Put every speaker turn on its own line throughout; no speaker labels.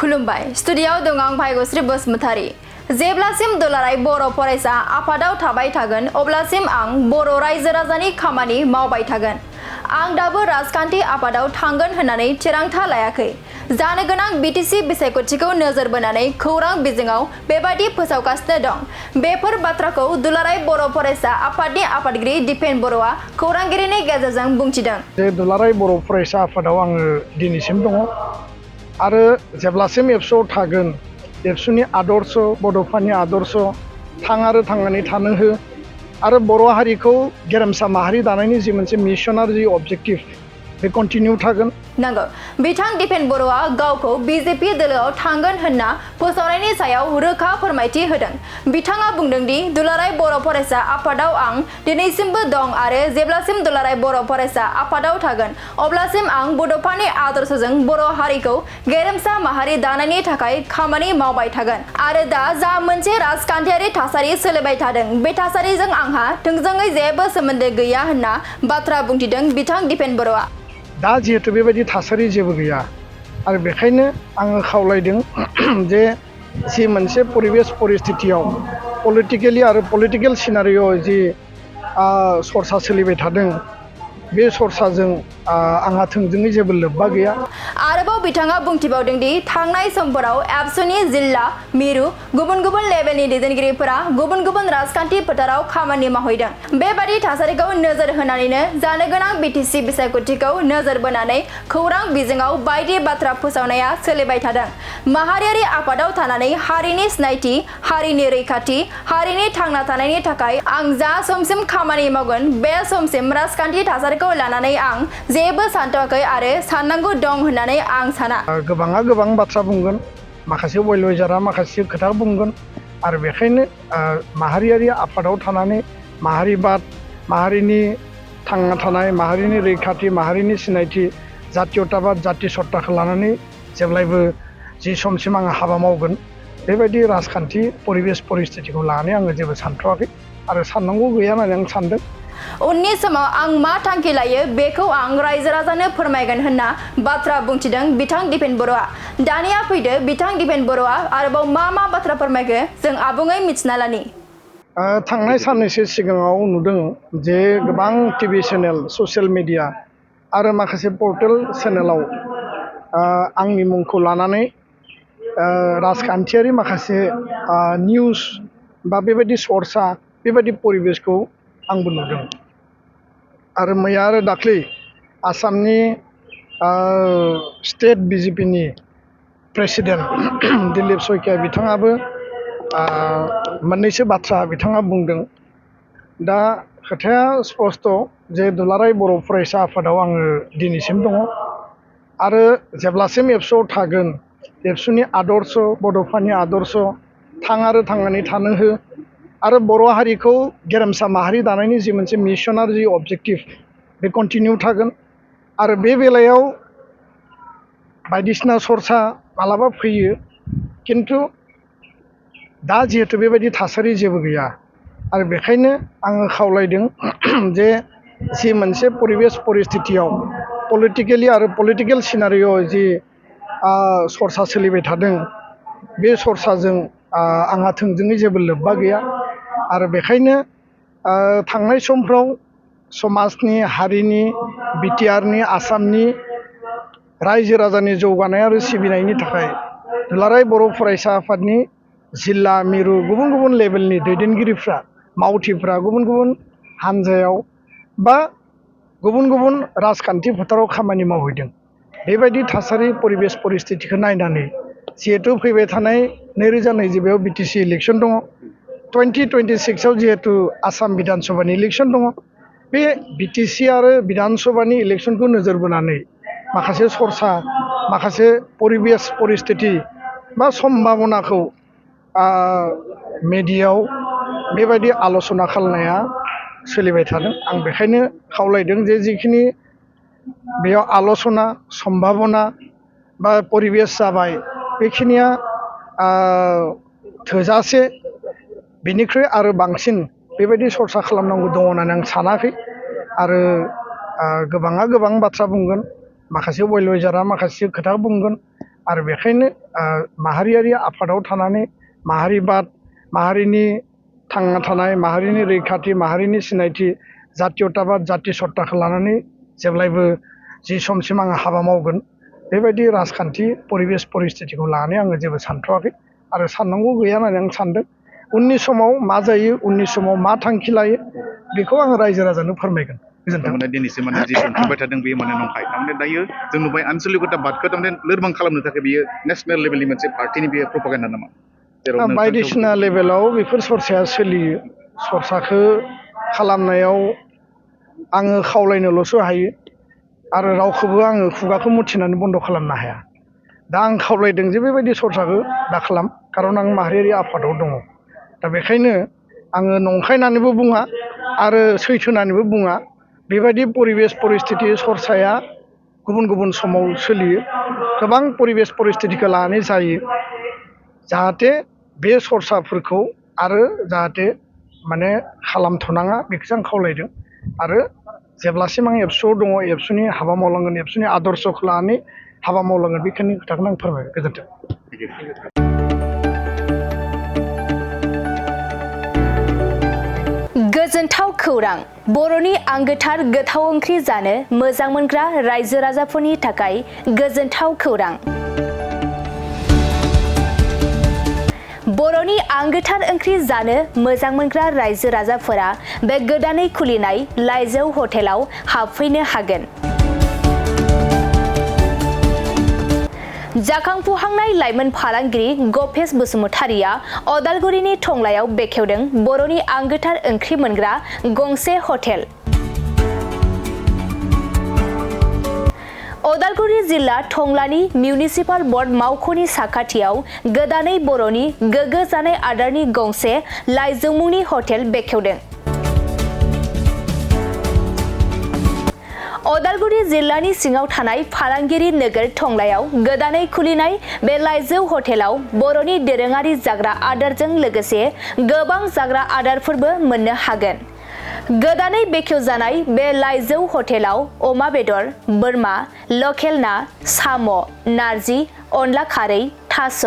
खुलुमबाय स्टुडिय'आव दं आं भाग्यश्री बसुमतारी। जेब्लासिम दुलाराय बर' फरायसा आफादाव थाबाय थागोन अब्लासिम आं बर' रायजो राजानि खामानि मावबाय थागोन। आं दाबो राजखान्थि आफादाव थांगोन होननानै थिरांथा लायाखै। जानो गोनां बिटिसि बिसायख'थिखौ नोजोर बोनानै खौरां बिजोङाव बेबादि फोसावगासिनो दं। बेफोर बाथ्राखौ दुलाराय बर' फरायसा आफादनि आफादगिरि दिपेन बर'आ खौरांगिरिनि गेजेरजों बुंथिदों।
जे दुलाराय बर' फरायसा आफादाव आङो दिनैसिम दङ आरो जेब्लासिम एबसुआव थागोन एबसुनि आदर्श बड'फानि आदर्श आरो थांनानै थानो हो आरो बर' हारिखौ गेरेमसा माहारि दानायनि जि मोनसे मिशन आरो जि अबजेक्टिभ बे कन्टिनिउ थागोन।
नंगौ बिथां दिपेन बर'आ गावखौ बिजेपि दोलोआव थांगोन होनना फोसावनायनि सायाव रोखा फोरमायथि होदों। बिथाङा बुंदों दि दुलाराय बर' फरायसा आफादाव आं दिनैसिमबो दं आरो जेब्लासिम दुलाराय बर' फरायसा आफादाव थागोन अब्लासिम आं बड'फानि आदर्शजों बर' हारिखौ गेरेमसा माहारि दानायनि थाखाय खामानि मावबाय थागोन आरो दा जा मोनसे राजखान्थियारि थासारि सोलिबाय थादों बे थासारिजों आंहा थोंजोङै जेबो सोमोन्दो गैया होनना बाथ्रा बुंथिदों बिथां दिपेन बर'आ।
दा जिहेतु बेबायदि थासारि जेबो गैया आरो बेखायनो आङो खावलायदों जे जि मोनसे परिबेस परिस्थितियाव पलिटिकेलि आरो पलिटिकेल सिनारिअ जि सरसा सोलिबाय थादों बे सरसाजों आंहा थोंजोङै जेबो लोब्बा गैया।
आरोबाव बिथाङा बुंथिबावदों दि थांनाय समफोराव एबसुनि जिल्ला मिरु गुबुन गुबुन लेभेलनि दैदेनगिरिफोरा गुबुन गुबुन राजखान्थि फोथाराव खामानि मावहैदों। बेबादि थासारिखौ नोजोर होनानैनो जानो गोनां बिटिसि बिसायख'थिखौ नोजोर बोनानै खौरां बिजोङाव बायदि बाथ्रा फोसावनाया सोलिबाय थादों। माहारियारि आफादाव थानानै हारिनि सिनायथि हारिनि रैखाथि हारिनि थांना थानायनि थाखाय आं जा समसिम खामानि मावगोन बे समसिम राजखान्थि थासारिखौ लानानै आं जेबो सानथ'वाखै आरो साननांगौ दं होननानै आं साना।
गोबाङा गोबां बाथ्रा बुंगोन माखासे वेलवेजारा माखासे खोथा बुंगोन आरो बेखायनो माहारियारि आफादाव थानानै माहारिबाद माहारिनि थांना थानाय माहारिनि रैखाथि माहारिनि सिनायथि जातीयताबाद जाति सत्ताखौ लानानै जेब्लायबो जि समसिम आङो हाबा मावगोन बेबायदि राजखान्थि परिबेस परिस्थितिखौ लानानै आङो जेबो सानथ'वाखै आरो साननांगौ गैया होननानै आं सानदों।
उननि समाव आं मा थांखि लायो बेखौ आं रायजो राजानो फोरमायगोन होनना बाथ्रा बुंथिदों बिथां दिपेन बर'आ। दानिया फैदो बिथां दिपेन बर'आ आरोबाव मा बाथ्रा फोरमायखो जों आबुङै मिथिना लानि।
थांनाय साननैसो सिगाङाव नुदों जे गोबां टिभि चेनेल ससियेल मिडिया आरो माखासे पर्टेल चेनेलाव आंनि मुंखौ लानानै राजखान्थियारि माखासे निउस बा बेबायदि सरसा बेबायदि परिबेसखौ आंबो नुदों आरो मैया आरो दाख्लै आसामनि स्टेट बिजेपिनि प्रेसिडेन्ट दिलीप शइकिया बिथाङाबो मोननैसो बाथ्रा बिथाङा बुंदों। दा खोथाया स्पस्ट जे दुलाराय बर' फरायसा आफादाव आङो दिनैसिम दङ आरो जेब्लासिम एबसुआव थागोन एबसुनि आदर्श बड'फानि आदर्श आरो थांनानै थानो हो आरो बर' हारिखौ गेरेमसा माहारि दानायनि जि मोनसे मिशन आरो जि अबजेक्टिभ बे कन्टिनिउ थागोन आरो बे बेलायाव बायदिसिना सरसा मालाबा फैयो खिन्थु दा जिहेतु बेबायदि थासारि जेबो गैया आरो बेखायनो आङो खावलायदों जे जि मोनसे परिबेस परिस्थितियाव पलिटिकेलि आरो पलिटिकेल सिनारिअ जि सरसा सोलिबाय थादों बे सरसाजों आंहा थोंजोङै जेबो लोब्बा गैया आरो बेखायनो थांनाय समफ्राव समाजनि हारिनि बिटिआरनि आसामनि रायजो राजानि जौगानाय आरो सिबिनायनि थाखाय दुलाराय बर' फरायसा आफादनि जिल्ला मिरु गुबुन गुबुन लेभेलनि दैदेनगिरिफ्रा मावथिफ्रा गुबुन गुबुन हानजायाव बा गुबुन गुबुन राजखान्थि फोथाराव खामानि मावहैदों। बेबायदि थासारि परिबेस परिस्थितिखौ नायनानै जिहेतु फैबाय थानाय 2022 बिटिसि इलेक्सन दङ 2026आव जिहेतु आसाम बिधान सभानि इलेक्सन दङ बे बिटिसि आरो बिधान सभानि इलेक्सनखौ नोजोर बोनानै माखासे सरसा माखासे परिबेस परिस्थिति बा सम्भाबनाखौ मेडियायाव बेबायदि आल'सना खालामनाया सोलिबाय थादों। आं बेखायनो खावलायदों जे जिखिनि बेयाव आल'सना सम्भाबना बा परिबेस जाबाय बेखिनिया थोजासे बेनिख्रुइ आरो बांसिन बेबायदि सरसा खालामनांगौ दङ होननानै आं सानाखै आरो गोबाङा गोबां बाथ्रा बुंगोन माखासे वेलवेजारा माखासे खोथा बुंगोन आरो बेखायनो माहारियारि आफादाव थानानै माहारिबाद माहारिनि थांना थानाय माहारिनि रैखाथि माहारिनि सिनायथि जातीयताबाद जाति सत्ताखौ लानानै जेब्लायबो जि समसिम आङो हाबा मावगोन बेबायदि राजखान्थि परिबेस परिस्थितिखौ लानानै आङो जेबो सानथ'वाखै आरो साननांगौ गैया होननानै आं सानदों उननि समाव मा जायो उननि समाव मा थांखि लायो बेखौ आङो रायजो राजानो फोरमायगोन गोजोन्थों
दिनैसिम जि सोंथिबाय थादों बेयो नंखाय थारमाने दायो जों नुबाय आनसलिकताबादखौ थारमाने लोरबां खालामनो थाखाय बियो नेसनेल लेभेलनि मोनसे पार्टिनि बेयो प्रपागान्डा नामा
बायदिसिना लेभेलाव बेफोर सरसाया सोलियो सरसाखौ खालामनायाव आङो खावलायनोल'सो हायो आरो रावखौबो आङो खुगाखौ मुथिनानै बन्द' खालामनो हाया दा आं खावलायदों जे बेबायदि सरसाखौ दा खालाम खारन आं माहारियारि आफादाव दङ दा बेखायनो आङो नंखाय होननानैबो बुङा आरो सैथो होननानैबो बुङा बेबायदि परिबेस परिस्थिति सरसाया गुबुन गुबुन समाव सोलियो गोबां परिबेस परिस्थितिखौ लानानै जायो जाहाथे बे सरसाफोरखौ आरो जाहाथे माने खालामथ'नाङा बेखौसो आं खावलायदों आरो जेब्लासिम आं एबसुआव दङ एबसुनि हाबा मावलांगोन एबसुनि आदर्शखौ लानानै हाबा मावलांगोन बेखिनि खोथाखौनो आं फोरमायबाय गोजोन्थों
गोजोनथाव खौरां बर'नि आंगोथार गोथाव ओंख्रि जानो मोजां मोनग्रा रायजो राजाफोरनि थाखाय गोजोनथाव खौरां बर'नि आंगोथार ओंख्रि जानो मोजां मोनग्रा रायजो राजाफोरा बे गोदानै खुलिनाय लाइजौ हटेलाव हाबफैनो हागोन जाखांफुहांनाय लाइमोन फालांगिरि गपेश बसुमतारिया अदालगुरिनि टंलायाव बेखेवदों बर'नि आंगोथार ओंख्रि मोनग्रा गंसे हटेल अदालगुरि जिल्ला टंलानि मिउनिसिपाल बर्ड मावख'नि साखाथियाव गोदानै बर'नि गोग्गो जानाय आदारनि गंसे लाइजौ मुंनि हटेल बेखेवदों अदालगुरि जिल्लानि सिङाव थानाय फालांगिरि नोगोर टंलायाव गोदानै खुलिनाय बे लाइजौ हटेलाव बर'नि दोरोङारि जाग्रा आदारजों लोगोसे गोबां जाग्रा आदारफोरबो मोननो हागोन गोदानै बेखेवजानाय बे लाइजौ हटेलाव अमा बेदर बोरमा लकेल ना साम' नारजि अनला खारै थास'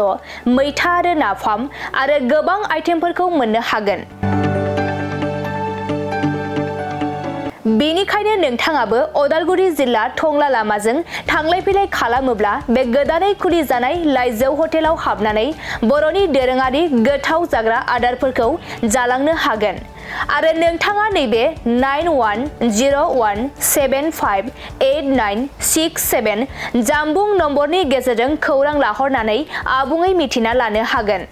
मैथा आरो नाफाम आरो गोबां आइटेमफोरखौ मोननो हागोन बेनिखायनो नोंथाङाबो अदालगुरि जिल्ला टंला लामाजों थांलाय फैलाय खालामोब्ला बे गोदानै खुलि जानाय लाइजौ हटेलाव हाबनानै बर'नि दोरोङारि गोथाव जाग्रा आदारफोरखौ जालांनो हागोन आरो नोंथाङा नैबे 9101758967 जानबुं नम्बरनि गेजेरजों खौरां लाहरनानै आबुङै मिथिना लानो हागोन